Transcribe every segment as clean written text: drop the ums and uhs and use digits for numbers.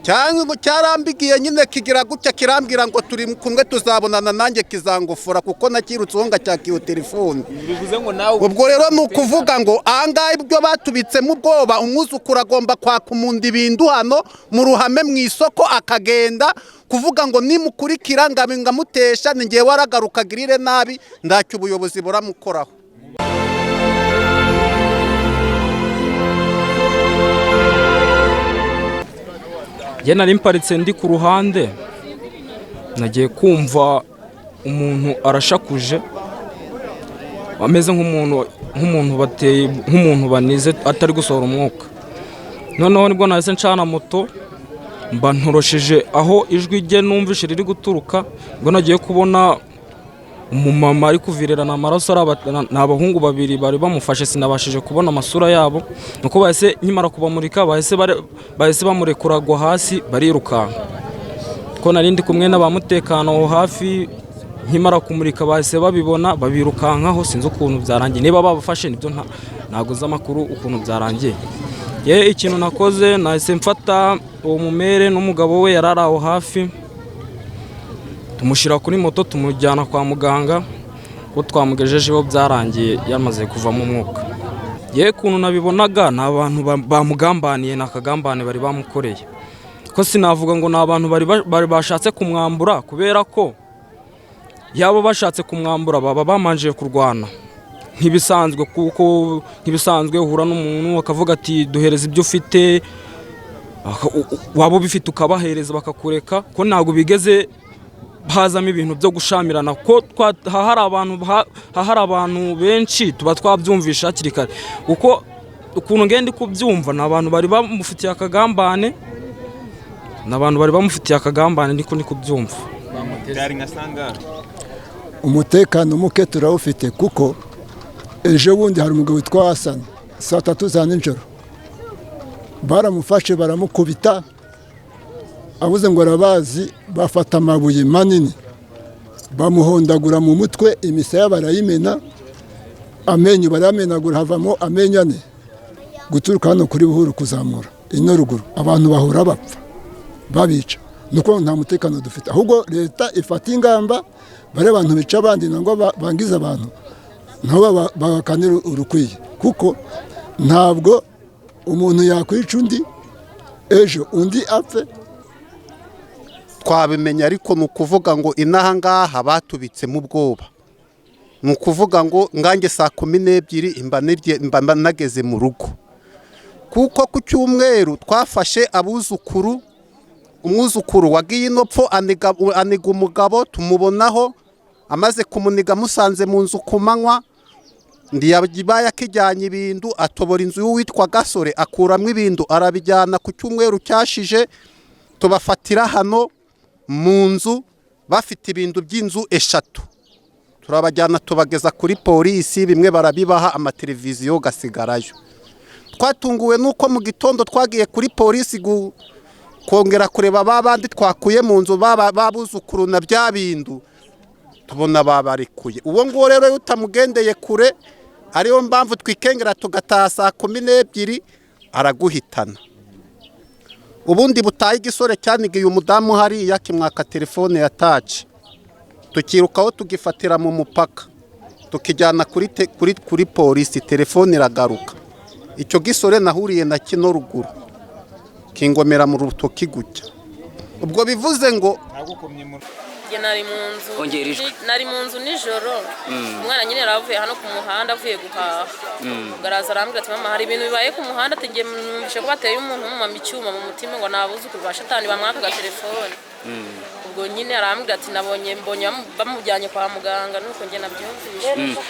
Cyangwa ngo cyarambigiye nyine, kigira gutya kirambwira ngo turi kumwe, tuzabonana, nanjye kizangufura kuko nakirutseho ngacyaka iyo telefone. Bivuze ngo nawe Ubwo rero ni ukuvuga ngo ahangaha ibyo batubitsemo ubwoba, umwuzukuru agomba kwaka umuntu ibintu hano mu ruhame mu isoko, akagenda kuvuga ngo nimukurikira ngamutesha ni ngewe aragaruka agirire nabi, ntacyo ubuyobozi buramukoraho. Njye nari mparitse ndi ku ruhande, nagiye kumva umuntu arashakuje, ameze nk'umuntu bateye, nk'umuntu banize, atari gusohora umwuka. Noneho nibwo nahise ncana moto, mba ntorosheje aho ijwi rye numvishe riri guturuka. Ubwo nagiye kubona umumama ari kuvirirana amaraso, ni abahungu babiri bari bamufashe, sinabashije kubona amasura yabo. Nuko bahise, nkimara kubamurika, bahise bamurekura agwa hasi, barirukanka. Ko nari ndi kumwe n'abamutekano aho hafi, nkimara kumurika bahise babibona, babirukankaho. Sinzi ukuntu byarangiye, niba babafashe nibyo ntabwo nzi amakuru ukuntu byarangiye. Ye, ikintu nakoze, nahise mfata uwo mumere n'umugabo we yari ari aho hafi, tumushyira kuri moto, tumujyana kwa muganga. Ko twamugejejeho byarangiye yamaze kuvamo umwuka. Ye, ukuntu nabibonaga, ni abantu bamugambaniye, ni akagambane bari bamukoreye, ko sinavuga ngo ni abantu bari bashatse kumwambura, kubera ko yaba bashatse kumwambura baba bamanjije kurwana nk'ibisanzwe, kuko nk'ibisanzwe uhura n'umuntu akavuga ati: "Duhereza ibyo ufite." Waba ubifite ukabahereza, bakakureka, ko ntabwo bigeze hazamo ibintu byo gushamirana, ko hari abantu benshi tuba twabyumvisha hakiri kare. Kuko ukuntu ngenda kubyumva, ni abantu bari bamufitiye akagambane, ni abantu bari bamufitiye akagambane, niko ndi kubyumva. Byari nka sangara. Umutekano muke turawufite, kuko ejo bundi hari umugabo witwa Hasani, saa 3 za nijoro baramufashe, baramukubita, abuze ngo arabazi, bafata amabuye manini bamuhondagura mu mutwe, imisaya barayimena, amenyo barayamenagura, havamo amenyo ane. Guturuka hano kuri Buhuru kuzamura ino ruguru, abantu bahora bapfa, babica. Ni uko nta mutekano dufite. Ahubwo leta ifata ingamba, bari abantu bica abandi nangwa bangiza abantu, nabo babakanira urukwiye, kuko ntabwo umuntu yakwica undi, ejo undi apfe. Twabimenya, ariko ni ukuvuga ngo inaha ngaha batubitsemo ubwoba. Ni ukuvuga ngo ngange saa 12 mba nageze mu rugo, kuko ku cyumweru twafashe abuzukuru, umwuzukuru wagiye inopfo aniga umugabo, tumubonaho amaze kumuniga, amusanze mu nzu ku manywa. Ntiyabaye akijyanye ibintu, atobora inzu y'uwitwa Gasore, akuramo ibintu arabijyana. Ku cyumweru cyashije tubafatira hano mu nzu bafite ibintu by'inzu eshatu, turabajyana tubageza kuri polisi, bimwe barabibaha, amateleviziyo gasigarayo. Twatunguwe n'uko mu gitondo twagiye kuri polisi kongera kureba ba bandi twakuye mu nzu, babuzukuru na bya bintu, tubona babarekuye. Uwo nguwo rero iyo utamugendeye kure, ariyo mpamvu twikengera tugataha saa 12, araguhitana. Ubundi butaye igisore cyanigiye umudamu hariya, kimwaka telefone ya touch, tukirukaho tugifatira mu mupaka, tukijyana kuri polisi, telefone iragaruka. Icyo gisore nahuriye na kino ruguru, kingomera mu rutoki gutya. Ubwo bivuze ngo Njye nari mu nzu. Ongera ijwi. Nari mu nzu nijoro, umwana nyine yari avuye hano ku muhanda, avuye guhaha. Ubwo araza arambwira ati: "Mama, hari ibintu bibaye ku muhanda." Ati: "Ngiye numvise ko bateye umuntu w'umumama icyuma mu mutima, ngo ni abuzukuru ba shatani bamwakaga telefone." Ubwo nyine arambwira ati: "Nabonye, mbonye bamujyanye kwa muganga." Nuko njye nabyumvise.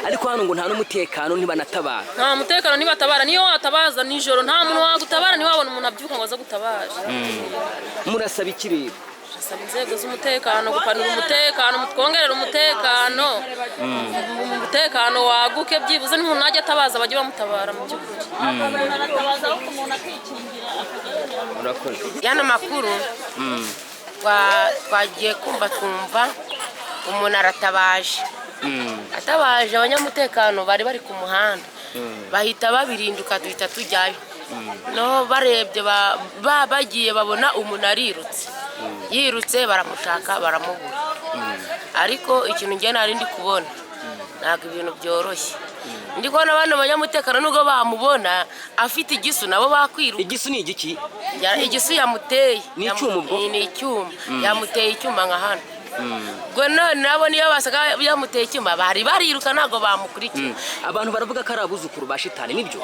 Ariko hano ngo nta n'umutekano, ntibanatabara. Nta mutekano, ntibatabara. Niyo watabaza nijoro, nta muntu wagutabara, ntiwabona umuntu abyuka ngo aze gutabara. Murasaba iki rero? Turasaba inzego z'umutekano gupanura umutekano, mutwongerere umutekano, umutekano waguke, byibuze n'umuntu najya atabaza bajye bamutabara mu by'ukuri. Murakoze. Yano makuru twagiye kumva, twumva umuntu aratabaje, atabaje, abanyamutekano bari bari ku muhanda bahita babirinduka, duhita tujyayo. No barebye bagiye babona umuntu arirutse, yirutse baramushaka baramubura. Ariko ikintu njye nari ndi kubona, ntabwo ibintu byoroshye. Ndi kubona bano banyamutekano, nubwo bamubona afite igisu, nabo bakwiruka. Igisu ni igiki? Igisu yamuteye. Ni icyuma ubwo? Ni icyuma, yamuteye icyuma nka hano. Ubwo none nabo niyo basaga yamuteye icyuma bari bariruka, ntabwo bamukurikira. Abantu baravuga ko ari abuzukuru ba shitani, nibyo?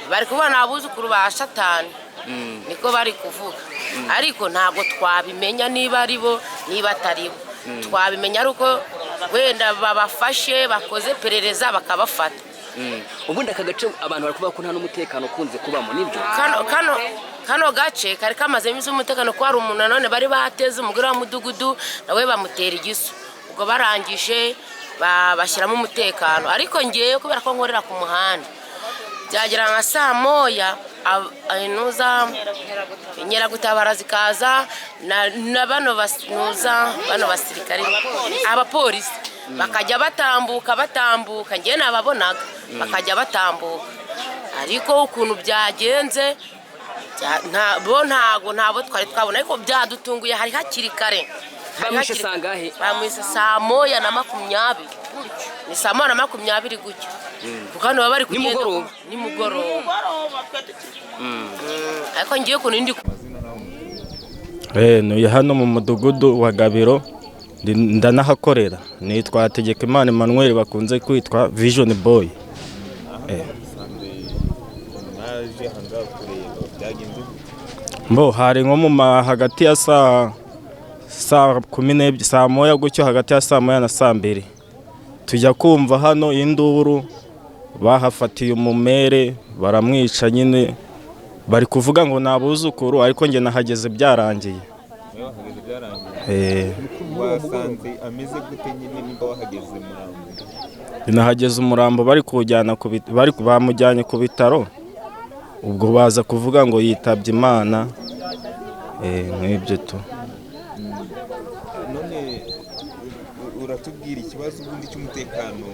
Bari kubona abuzukuru ba Satani, niko bari kuvuga, ariko ntabwo twabimenya niba ari bo, niba atari bo. Twabimenya ari uko wenda babafashe, bakoze iperereza bakabafata. Ubundi aka gace abantu bari kuvuga ko nta n'umutekano ukunze kubamo, nibyo? Kano gace kari kamazemo iminsi umutekano, ko hari umuntu nanone bari bateze, umugore wa mudugudu, nawe bamutera igisu. Ubwo barangije bashyiramo umutekano. Ariko ngewe kubera ko nkorera ku muhanda, byagera nka saa moya, nuza inkeragutabara zikaza na bano nuza bano basirikare, abapolisi bakajya batambuka, batambuka, ngewe nababonaga bakajya batambuka. Ariko ukuntu byagenze bo ntago ntabo twari twabona, ariko byadutunguye, hari hakiri kare. Hari Bamwishe hakiri. Sangahe? Bamwishe saa 1:20 gutyo, ni saa 1:20 gutyo, kuko hano baba bari kugenda. Nimugoroba? Nimugoroba. Ariko ngiye ukuntu ndi Ntuye hano mu mudugudu wa Gabiro, ndanahakorera. Nitwa Hategekimana Emmanuel, bakunze kwitwa Vision Boy. Mwaje ahangaha kureba byagenze gute? Mbo hari nko mu hagati ya saa 12, saa moya gutyo, hagati ya saa moya na saa mbiri, tujya kumva hano induru, bahafatiye umumere baramwica. Nyine bari kuvuga ngo ni abuzukuru, ariko njye nahageze byarangiye. Mwe wahageze byarangiye? Eh. Wasanze ameze gute nyine, nimba wahageze murambo? Nahageze umurambo bari kuwujyana ku bari bamujyanye ku bitaro, ubwo baza kuvuga ngo yitabye Imana, nk'ibyo tu. None uratubwira ikibazo ubundi cy'umutekano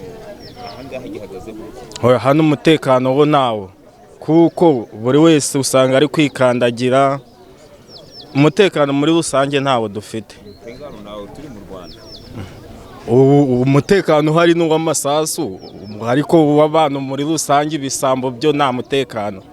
ahangaha gihagaze gute? Hoya, hano umutekano wo nawo, kuko buri wese usanga ari kwikandagira. Umutekano muri rusange ntawo dufite. Umutekano nawe turi mu Rwanda. Ubu umutekano uhari ni uw'amasasu, ariko uw'abantu muri rusange, ibisambo byo nta mutekano.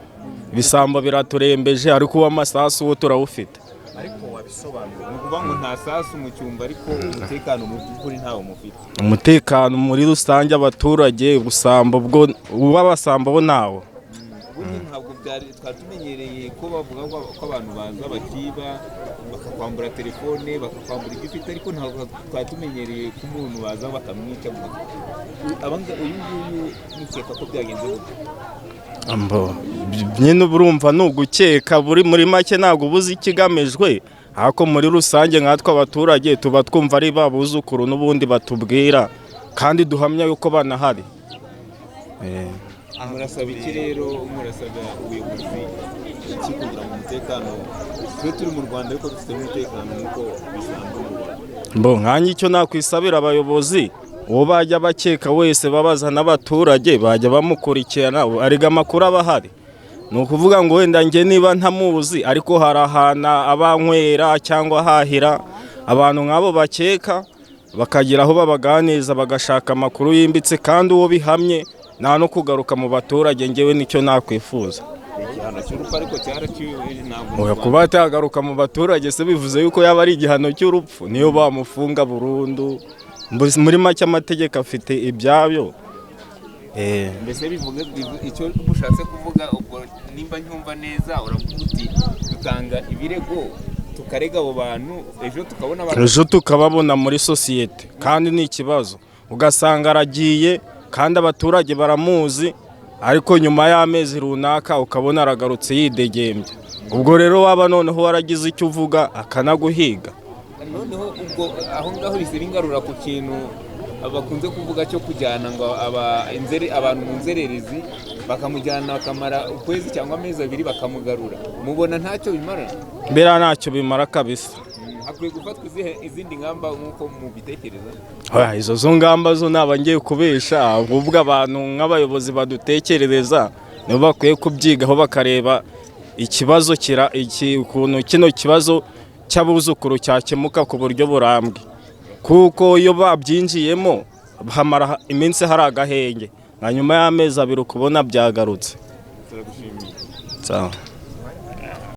Ibisambo biraturembeje, ariko uw'amasasu wo turawufite. Ariko wabisobanuye, ni ukuvuga ngo nta sasu mu cyumba, ariko umutekano mu by'ukuri ntawo mufite? Umutekano muri rusange, abaturage, ubusambo bwo, uw'abasambo bo ntawo. Ubundi ntabwo byari twari tumenyereye ko bavuga ko abantu baza bakiba, bakakwambura telefone, bakakwambura ibyo ufite, ariko ntabwo twari tumenyereye ko umuntu baza bakamwica gutya. Uyu nguyu mukeka ko byagenze gute? Ambo, nyine uba urumva ni ugukeka, buri muri make ntabwo ubuze ikigamijwe, ariko muri rusange nkatwe abaturage tuba twumva ari ba buzukuru n'ubundi batubwira, kandi duhamya yuko banahari. Murasaba iki rero? Murasaba ubuyobozi iki kugira ngo umutekano, twe turi mu Rwanda ariko dufite umutekano nk'uko bisanzwe mu Rwanda? Mbo nkanjye icyo nakwisabira abayobozi, uwo bajya bakeka wese babaza n'abaturage, bajya bamukurikirana, arega amakuru aba ahari. Ni ukuvuga ngo wenda njye niba ntamuzi, ariko hari ahantu abanywera cyangwa ahahira, abantu nk'abo bakeka bakagira aho babaganiriza, bagashaka amakuru yimbitse, kandi uwo bihamye nta no kugaruka mu baturage. Njyewe nicyo nakwifuza. Igihano cy'urupfu ariko cyaraciwe ntabwo mu Oya, Rwanda. Kuba atagaruka mu baturage se bivuze yuko yaba ari igihano cy'urupfu? Niyo bamufunga burundu. Muri make amategeko afite ibyayo. Mbese bivuga icyo mushatse kuvuga ubwo, nimba ncyumva neza, uravuga uti dutanga ibirego, tukarega abo bantu, ejo tukabona abantu. Ejo tukababona muri sosiyete, kandi ni ikibazo. Ugasanga aragiye kandi abaturage baramuzi, ariko nyuma y'amezi runaka ukabona aragarutse yidegembya. Ubwo rero waba noneho waragize icyo uvuga, akanaguhiga. Noneho ubwo aho ngaho bise bingarura ku kintu bakunze kuvuga cyo kujyana ngo abantu mu nzererezi, bakamujyana bakamara ukwezi cyangwa amezi 2 bakamugarura. Mubona ntacyo bimara? Mbera ntacyo bimara kabisa. Hakwiye gufatwa izindi ngamba nk'uko mubitekereza? Oya, izo zo ngamba zo naba ngiye kubesha, ahubwo abantu nk'abayobozi badutekerereza nibo bakwiye kubyigaho bakareba. ikibazo kira iki ukuntu kino kibazo cy'abuzukuru cyakemuka ku buryo burambye, kuko iyo babyinjiyemo hamara iminsi hari agahenge, nka nyuma y'amezi 2 ukubona byagarutse. Turagushimiye. Sawa.